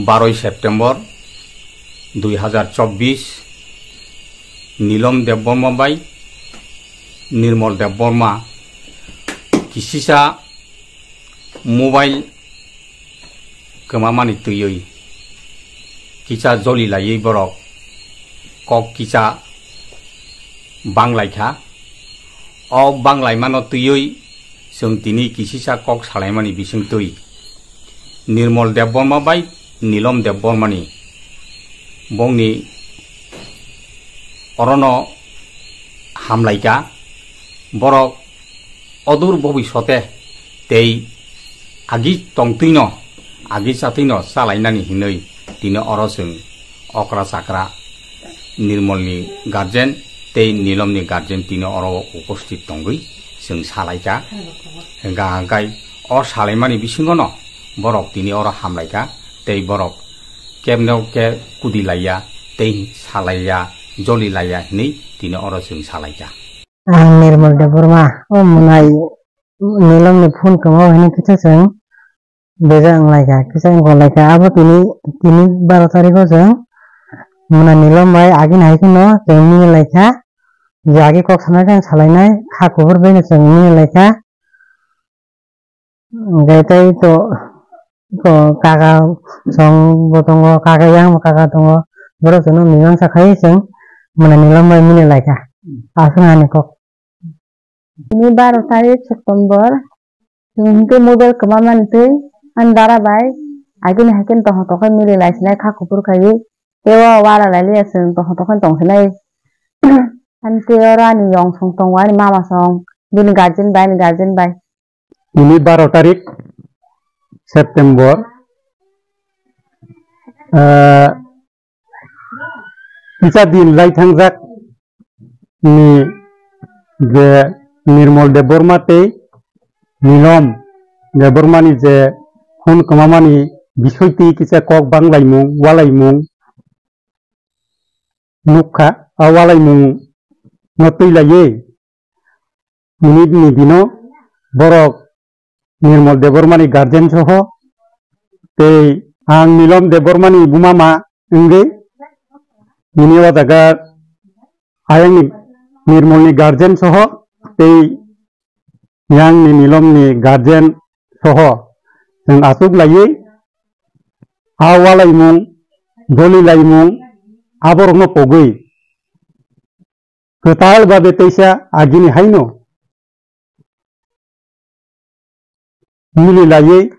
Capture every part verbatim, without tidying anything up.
Baroi September dui hazar chobbish, Nilom Debbarma bai Nirmol Debbarma kisisa mobile kwmamani twiwi kisa joli laiwi borok kok kisa banglaikha. O banglaimano twiwi chwng tini kisisa kok salaimani bisingtwi Nirmol Debbarma bai Nilom Debbarmani bongni orono hamlaika. Borok odur bobiswte tei agi tongtwino, agi chatwino chalainani hinwi tini oro chwng okra chakra Nirmolni guardian tei Nilomni guardian tini oro uposthit tongwi chwng salaikha. Hwnkha hwnkhe o salaimani bisingono borok tini oro hamlaikha tei borok kebno khe kudi laiya tei salaiya, joli laiya hinwi tini oro chwng salaikha. Ang Nirmal Debbarma, o mwnai Nilomni phone kwmao hwnwi kisa chwng beja wnglaikha, kisa wnglaikha. Abo tini, tini baro tarikho chwng mwnai Nilom bai agini hai kheno chwng mili laikha. Je agi kok sanai khe salainai, kha kubur bai no chwng mili laikha. Hwnkhe tei to, to kaka song bo tongo, kaka yang bo kaka tongo. Borok chwngno mimang sa khai chwng mwnai Nilom bai mili laikha. Aswk hani kok. Tini baro tarik September. Chwng hinkhe mobile kwmamani twi ani dara bai agini hai khe tongthok tongkhe mili lai sinai kha kuphur khaiwi. Tei o wala lai liya chwng tongthok tongkhe tong sinai. Ani tei oro ani yong song tongo, ani mama song, bini guardian bai, ani guardian bai. Tini baro tarik September, ah, kisa din lai thangjak ni je Nirmal Debbarma tei Nilom Debbarma ni je phone kwmamani bisoi twi kisa kok banglaimung, walaimung nukha. A walaimung no twi laiwi minute ni dino borok Nirmal Debbarmani guardian soho tei ang Nilom Debbarmani buma ma wngwi nini o jaga ayangni Nirmalni guardian soho tei yangni Nilomni guardian soho chwng achuk laiwi a walaimung, doli laimung aborokno pogwi kwtal babe teisa agini haino mili laiwi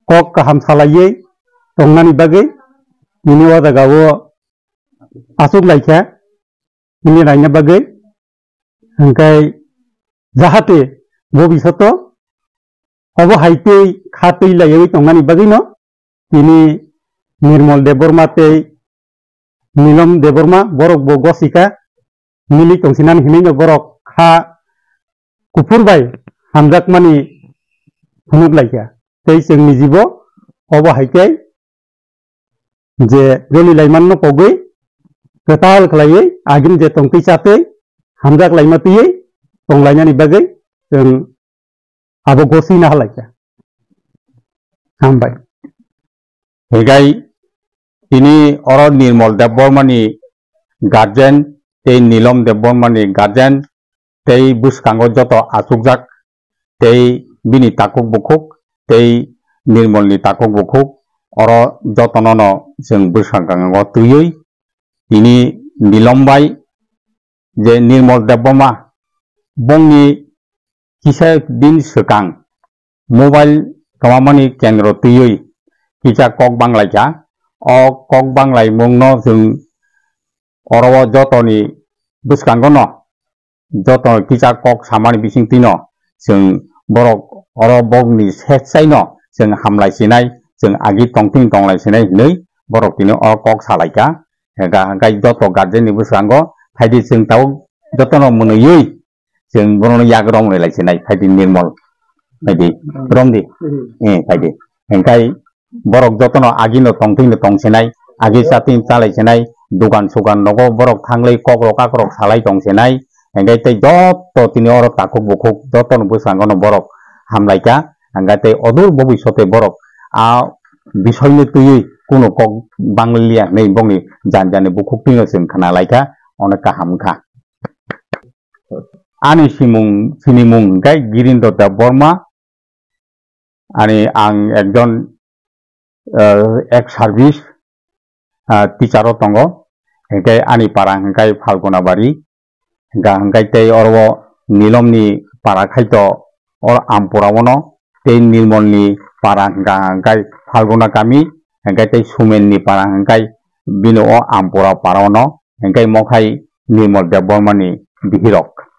kok kaham salaiwi tongnani bagwi nini o jaga o achuk laikha, mili laina bagwi. Hwnkhe jahate bobishoto obo hai tei kha twi laiwi tongnani bagwino tini Nirmal Debbarma tei Nilom Debbarma borok bo gosika mili tongsinani hinwi no borok kha kuphur bai hamjakmani phunuk laikha. Tei chwng nijibo obo hai khe je joli laimanno pogwi kwtal khlaiwi agini je tongtwi chatwi hamjak laima twiwi tonglainani bagwi chwng abo gosina halaikha. Hambai. Higai tini oro Nirmal Debbarmani guardian tei Nilom Debbarmani guardian tei bwskango joto achukjak tei bini takhuk bukhuk tei Nirmalni takhuk bukhuk oro jotono no chwng bwskango twiwi tini Nilom bai je Nirmal Debbarma bongni kisa din swkang mobile kwmamani kendro twiwi kisa kok banglaikha. O kok banglaimungno chwng oro o jotoni bwskango no joto kisa kok samani bisingtwi no chwng borok oro bokni sesai no chwng hamlai sinai, chwng agi tongtwing tonglai sinai hinwi borok tini o kok salaikha. Hwnkha hwnkhe joto guardian ni bwskango phaidi chwng tabuk jotono mwnwiwi chwng bono yak romwi lai sinai, phaidi Nirmal, phaidi, romdi, eh, phaidi. Hwnkhe borok jotono agino tongtwino tongsinai, agi chatwino chalaisinai, dukan sukan nogo borok thanglai kokrok kakrok salai tongsinai, hwnkhe tei joto tini oro takhuk bukhuk jotono bwskangono borok hamlaikha, hwnkhe tei odur bobishote borok a bisoi no twiwi kuno kok bang liya hinwi bongni jan jani bukhuk twino chwng khna lai kha, ono kaham wng kha. Ani simung, sinimung hwnkhe Girindra Debbarma, ani ang ekjon, eh, ex service, ah, teacher o tongo, hwnkhe ani para hwnkhe Phalgunabari, hwnkha hwnkhe tei oro Nilomni para khaito oro Ampura ono, tei Nirmolni para hwnkha hwnkhe Phalguna kami, hwnkhe tei Sumenni para hwnkhe bini o Ampura para ono, hwnkhe mokhai Nirmol Debbarmani bihirok.